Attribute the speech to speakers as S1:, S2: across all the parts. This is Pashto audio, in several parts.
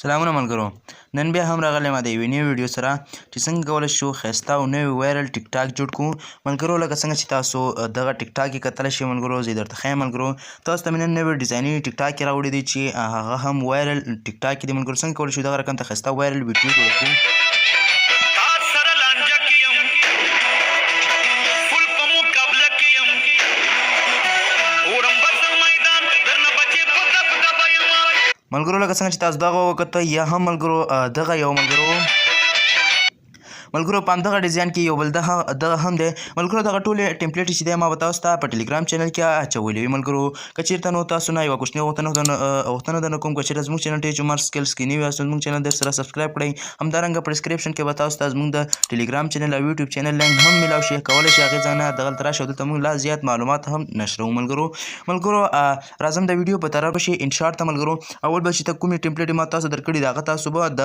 S1: سلامونه ملګرو، نن بیا هم راغلی ما د یوې نوې ویډیو سره چې څنګه کولی شو ښایسته او نوی وایرل ټیک ټاک جوړ کړو. ملګرو، لکه څنګه چې تاسو دغه ټیک ټاک یې کتلی شئ ملګرو، زه یې درته ښیم. ملګرو، تاسو ته مې نن نوی ډیزایني ټیک ټاک یې راوړی دی چې هغه هم وایرل ټیک ټاک دی. ملګرو، څنګه کولی شو دغه رقم ته ښایسته وایرل ویډیو جوړه کړو؟
S2: تا سره لانجه کې يم، فل په مقابله کې يم، وړم به زه میدان درنه بچې په دبدبه یم.
S1: ملګرو، لکه څنګه چې تاسو دغه وکته یا هم ملګرو دغه یو ملګرو په همدغه ډیزاین کې یو بل دغه هم دی. ملګرو، دغه ټولې ټیمپلیټ چې دی ما به تاسو ته په ټلیګرام چینل کې اچولې وي. ملګرو، که چیرته نو تاسو نه یوه کوچنۍ غوښتنه درنه کوم، که چیرته زموږ چینل ټیچ عمر سکیلز کې نوي یاست، زموږ چینل در سره سبسکرایب کړئ. همدارنګه په ډیسکریپشن کې به تاسو ته زموږ د ټلیګرام چینل او یوټیوب چینل لینک هم میلاو شي، کولی شئ هغې ځای نه دغلته راشئ او دلته موږ لا زیات معلومات هم نشروو. ملګرو، راځم د ویډیو په طرف شي انشارټ ته. ملګرو، اول به چې ته کومې ټیمپلیټ ما تاسو درکړي د هغه تاسو به د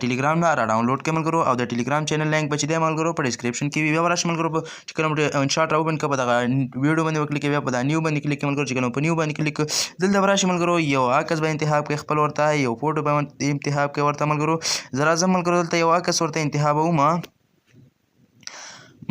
S1: ټلیګرام نه را ډاونلوډ کړئ ملګرو، او د ټلیګرام چینل لینک به چې دی ملګرو په ډیسکریپشن کې وي. بیا به راشئ ملګرو، چې کله مو انشارټ را اوپن کړه، په دغه ویډیو باندې وکلیک، بیا په دا نیو باندې کلیک ملګرو. چې کله په نیو باندې کلیک، دلته به راشئ ملګرو، یو عکس به انتخاب کړئ خپل ورته، یو فوټو به انتخاب کړئ ورته. ملګرو، زه راځم ملګرو، دلته یو عکس ورته انتخابوم.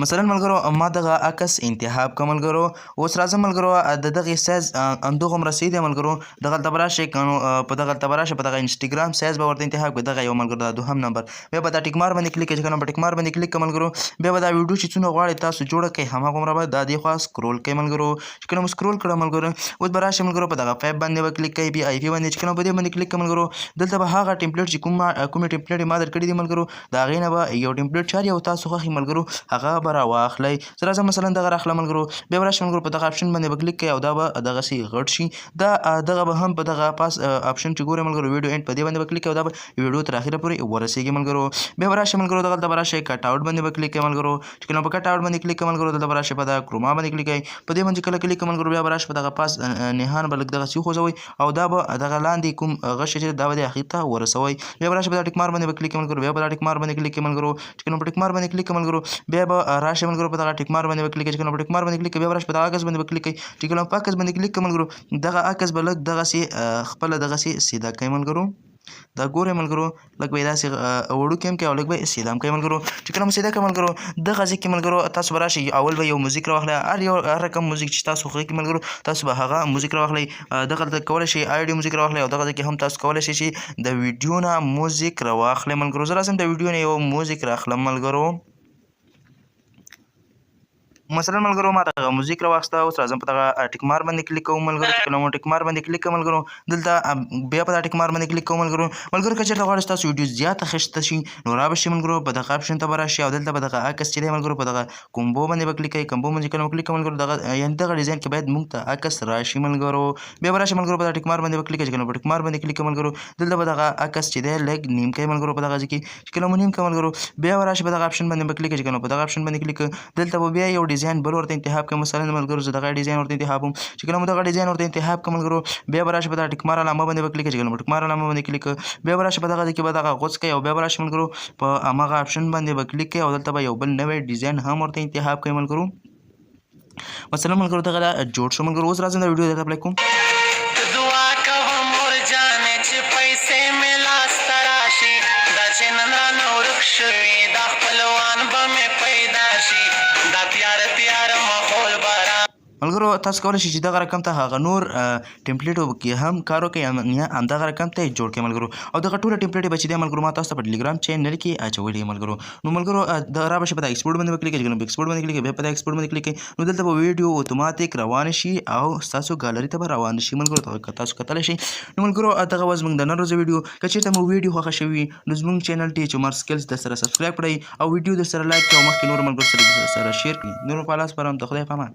S1: مثلا ملګرو، ما دغه عکس انتخاب کړ. ملګرو، اوس راځم ملګرو، د دغې سایز همدغومره صحیح دی. ملګرو، دغلته به راشئ، که نو په دغلته به راشئ، په دغه انسټاګرام سایز به ورته انتخاب کړئ، دغه یو ملګرو، دا دوهم نمبر. بیا به دا ټیک مار باندې کلیک کړئ. چې کله په ټیک مار باندې کلیک کړئ ملګرو، بیا به دا ویډیو چې څونه غواړئ تاسو جوړه کړئ، هماغومره به دا دې خوا سکرول کړئ. ملګرو، چې کله مو سکرول کړه ملګرو، اوس به راشئ ملګرو، په دغه فایب باندې به کلیک کړئ، بي آی پي باندې. چې کله په دې باندې کلیک کړئ ملګرو، دلته به هغه ټیمپلیټ چې کومې ټیمپلیټ ما درکړي دي ملګرو، د هغې نه به یو ټیمپلیټ چار یو تاسو خوښ ملګرو هغه به راواخلئ. زه راځم مثلا دغه راخلم ملګرو. بیا به راشئ ملګرو، په دغه آپشن باندې به کلیک کړئ او دا به دغسې غټ شي. دا دغه به هم په دغه پاس آپشن چې ګورئ ملګرو، ویډیو اینډ، په دې باندې به کلیک کړئ او دا به ویډیو تر اخره پورې ورسېږي ملګرو. بیا به راشئ ملګرو، دغلته به راشئ، کټ آوټ باندې به کلیک کړئ ملګرو. چې کله په کټ آوټ باندې کلیک کړئ ملګرو، دلته به راشئ، په دغه کروما باندې کلیک کړئ. په دې باندې کله کلیک کړئ ملګرو، بیا به راشئ، په دغه پاس نهان به لږ دغسې وخوځوئ او دا به دغه لاندې کوم غشی چې دا به د اخر ته ورسوئ. بیا به راشئ، په دا ټیک مار باندې به کلیک کړئ ملګرو. بیا په دا ټیک مار باندې کلیک کړئ ملګرو. چې کله په ټیک مار باندې کلیک کړئ ملګرو، بیا به راشئ ملګرو، په دغه ټیک مار باندې به کلیک کړئ. چې کله په ټیک مار باندې کلیک کړئ، بیا به راشئ، په دغه عکس باندې به کلیک کړئ. چې کله په عکس باندې کلیک کړئ ملګرو، دغه عکس به لږ دغسې خپله دغسې سیده کړئ ملګرو. دا ګورئ ملګرو، لږ به یې داسې وړوکی هم کوي او لږ به یې سیده هم کوي ملګرو. چې کله مو سیده کړ ملګرو، دغه ځای کې ملګرو تاسو به راشئ، اول به یو موزیک راواخلئ. هر یو هر رقم موزیک چې تاسو خوښېږي ملګرو، تاسو به هغه موزیک راواخلئ. دغلته کولی شئ آیډیو موزیک راواخلئ او دغه ځای کې هم تاسو کولی شئ چې د ویډیو نه موزیک راواخلئ ملګرو. زه راځم، د ویډیو نه یو موزیک راخلم ملګرو. مثلا ملګرو، ما دغه موزیک راواخسته. اوس راځم، په دغه ټیک مار باندې کلیک کوم ملګرو. چې کله مو ټیک مار باندې کلیک کوم ملګرو، دلته بیا په دا ټیک مار باندې کلیک کوم ملګرو. ملګرو، که چېرته غواړئ ستاسو ویډیو زیاته ښایسته شي، نو را به شي ملګرو، په دغه آپشن ته به راشي او دلته به دغه عکس چې دی ملګرو، په دغه کومبو باندې به کلیک کوئ. کومبو باندې کله مو کلیک کوم ملګرو، دغه یعنې دغه ډیزاین کې باید موږ ته عکس راشي ملګرو. بیا به راشي ملګرو، په دا ټیک مار باندې به کلیک کوئ. چې کله په ټیک مار باندې کلیک کوم ملګرو، دلته به دغه عکس چې دی لږ نیم کوي ملګرو په دغه ځای کې. چې کله مو نیم کوم ملګرو، بیا به راشي، په دغه آپشن باندې به کلیک کوئ. چې کله په دغه آپشن باندې کلیک، دلته به بیا یو ډیزاین بل ورته انتخاب کړئ. مثلا ملګرو، زه دغه ډیزاین ورته انتخابوم. چې کله مو دغه ډیزاین ورته انتخاب کړ ملګرو، بیا به راشي، په دغه ټیک مار علامه باندې به کلیک کړئ. چې کله مو ټیک مار علامه باندې کلیک، بیا به راشي، په دغه ځای کې به دغه غوڅ کړئ او بیا به راشي ملګرو، په هماغه آپشن باندې به کلیک کړئ او دلته به یو بل نوی ډیزاین هم ورته انتخاب کړئ ملګرو. مثلا ملګرو، دغه جوړ شو ملګرو. اوس راځم، دا ویډیو درته پلی کوم.
S2: دعا کوم مور جانې چې پیسې مې لاسته راشي، دا چې نن رانه ورک شوي دا خپلوان به مې پیدا شي، دا تیاره تیاره ماحول به را
S1: ملګرو، تاسو کولی شئ چې دغه رقم ته هغه نور ټیمپلیټو کې هم کار وکړئ یا همدغه رقم ته یې جوړ کړئ ملګرو. او دغه ټوله ټیمپلیټ به چې دی ملګرو، ما تاسو ته په ټلیګرام چینل کې اچولې ملګرو. نو ملګرو، د را به شي، په دا ایکسپورټ باندې به کلیک کړئ. چې کله په ایکسپورټ باندې کلیک کړئ، بیا په دا ایکسپورټ باندې کلیک کړئ، نو دلته به ویډیو اتوماتیک روان شي او ستاسو ګالري ته به روان شي ملګرو، تاسو کتلی شئ. نو ملګرو، دغه وه زموږ د نن ورځې ویډیو. که چېرته مو ویډیو خوښه شوي، نو زموږ چینل ټیچ عمر سکلز در سره سبسکرایب کړئ او ویډیو در سره لایک کړئ او مخکې نورو ملګرو سره شیر کړئ. نور په الله سپارم، د خدای په امان.